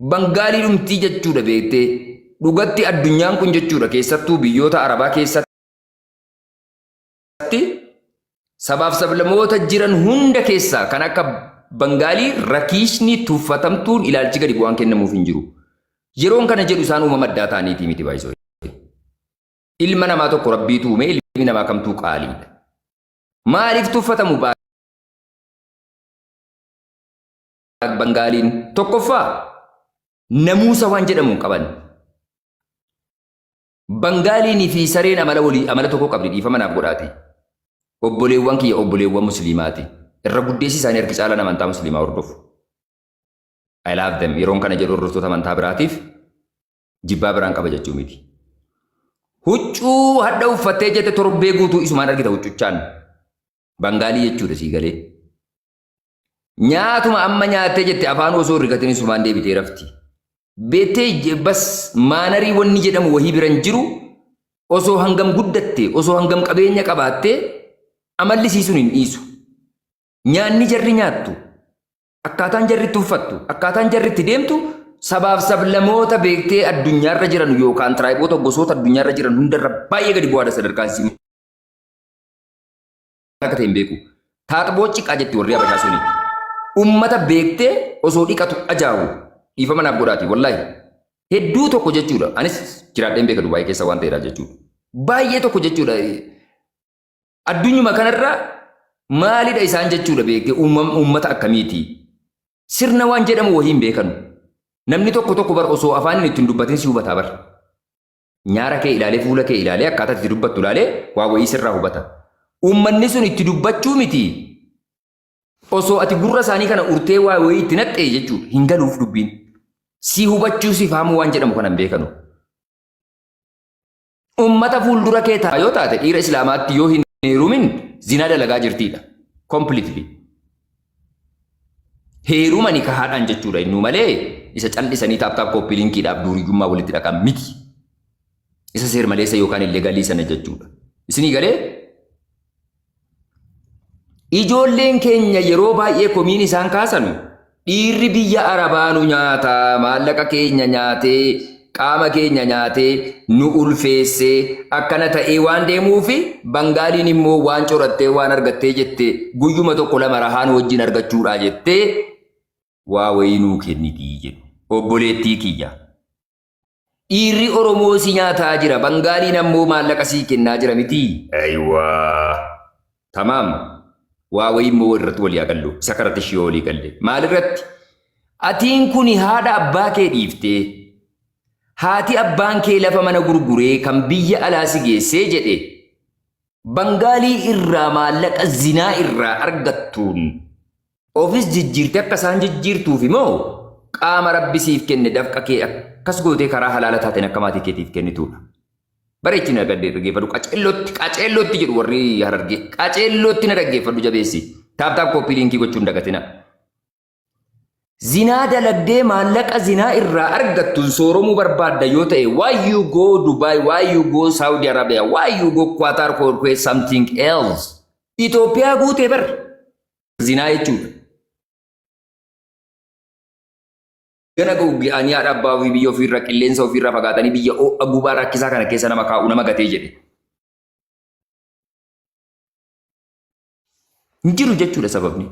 Bangaalii dhumtii jechuudha beektee. Dhugatti addunyaan kun jechuudha keessattuu biyyoota Arabaa keessatti sabaaf sablamoota jiran hunda keessaa kan akka Bangaalii rakiishni tuffatamtuun ilaalchi gadi bu'aan kennamuuf hin jiru. Yeroon kana jedhu isaan uumama addaa ta'aniitii miti baay'isoo. Ilma namaa tokko rabbiitu uume ilmi namaa kamtuu qaaliidha. Maaliif tuffatamu Bangaaliin? Tokkoffaa namuusa waan jedhamu hin qaban. Bangaaliinii fi sareen amala walii amala tokko qabdi dhiifama naaf godhaati. Obboleewwan kiyya obboleewwan musliimaati. Irra guddeessi isaanii harki caalaan amantaa musliimaa hordofu. I love them. Yeroon kana jedhu hordoftoota amantaa biraatiif jibbaa biraan qaba jechuu miti. Huccuu hadha uffattee jette torbee guutuu isumaan argita huccuchaan. Bangaalii jechuudha sii galee. Nyaatuma amma nyaattee jette afaan osoo hin rigatin isumaan deebitee rafti. Beettee bas maanarii wanni jedhamu wahii bira hin jiru osoo hangam guddatte osoo hangam qabeenya qabaatte amalli sii sun hin dhiisu. Nyaanni jarri nyaattu Akkaataan jarri itti uffattu, akkaataan jarri itti deemtu sabaaf sablamoota beektee addunyaarra jiran yookaan tiraayiboota gosoota addunyaarra jiran hundarra baay'ee gadi bu'aadha sadarkaan isii akka ta'e hin beeku. Taaxboo ciqaa jetti warri Habashaa suni. Ummata beektee osoo dhiqatu ajaahu dhiifama naaf godhaati wallaahi. Hedduu tokko jechuudha. Anis jiraadheen beeka Dubaayii keessa waan ta'eedha jechuudha. Baay'ee tokko jechuudha. Addunyuma kanarra maalidha isaan jechuudha beektee uummata akkamiiti? Sirna waan jedhamu wahii hin beekanu. Namni tokko tokko bar osoo afaan inni ittiin dubbatin si hubataa bar. Nyaara kee ilaalee fuula kee ilaalee akkaataa itti dubbattu ilaalee waa wayii sirraa hubata. Uummanni sun itti dubbachuu miti. Osoo ati gurra isaanii kana urtee waa wayii itti naqxee jechuudha hin galuuf dubbiin. Si hubachuu si fahamuu waan jedhamu kana hin beekanu. Ummata fuuldura kee ta'a yoo taate dhiira islaamaatti yoo hin heerumin zinaa dalagaa jirtiidha. Completely. Heeruma nikahaadhaan jechuudha innuu malee isa callisanii taap taap kooppii linkiidhaaf duuriyyummaa walitti dhaqan miti. Isa seer maleessa yookaan illegalii sana jechuudha. Isinii galee Ijoolleen keenya yeroo baay'ee komiin isaan kaasanu dhiirri biyya Arabaa nu nyaata, maallaqa keenya nyaatee, qaama keenya nyaatee, nu ulfeessee, akkana ta'ee waan deemuufi Bangaaliin immoo waan corattee waan argattee jette guyyuma tokko lama rahaa nu wajjin argachuudhaa jettee waa wayii nuu kennitii jedhu. Obboleettii kiyya. Dhiirri Oromoo si nyaataa jira, Bangaaliin ammoo maallaqa sii kennaa jira mitii? Ayiwaa. Tamaam. Waa wayii immoo irratti walii haa gallu. Isa kanatti ishii walii galle. Maalirratti? Atiin kuni haadha abbaa kee dhiiftee, haati abbaan kee lafa mana gurguree kan biyya alaa si geessee jedhe, Bangaalii irraa maallaqa zinaa irraa argattuun ofis jijjiirte akka isaan jijjiirtuufi moo qaama rabbi siif kenne dafqa kee akkas gootee karaa halaala taateen akka maatii keetiif kennituudha. Bareechi na dhaggeeffadhu qaceellootti qaceellootti jedhu warri harargee qaceellootti na dhaggeeffadhu jabeessi. Taap taap kooppii liinkii gochuun dagatina. Zinaa dalagdee maallaqa zinaa irraa argattuun sooromuu barbaadda yoo ta'e why you go Dubai, why you go Saudi Arabia, why you go Qatar or something else. Itoophiyaa guutee bar zinaa jechuudha. Gana ga'u ani haadha abbaa ofii biyya ofiirra qilleensa ofiirra fagaatanii biyya ho'a gubaa rakkisaa kana keessa nama kaa'u nama gatee jedhe. Hin jiru jechuudha sababni.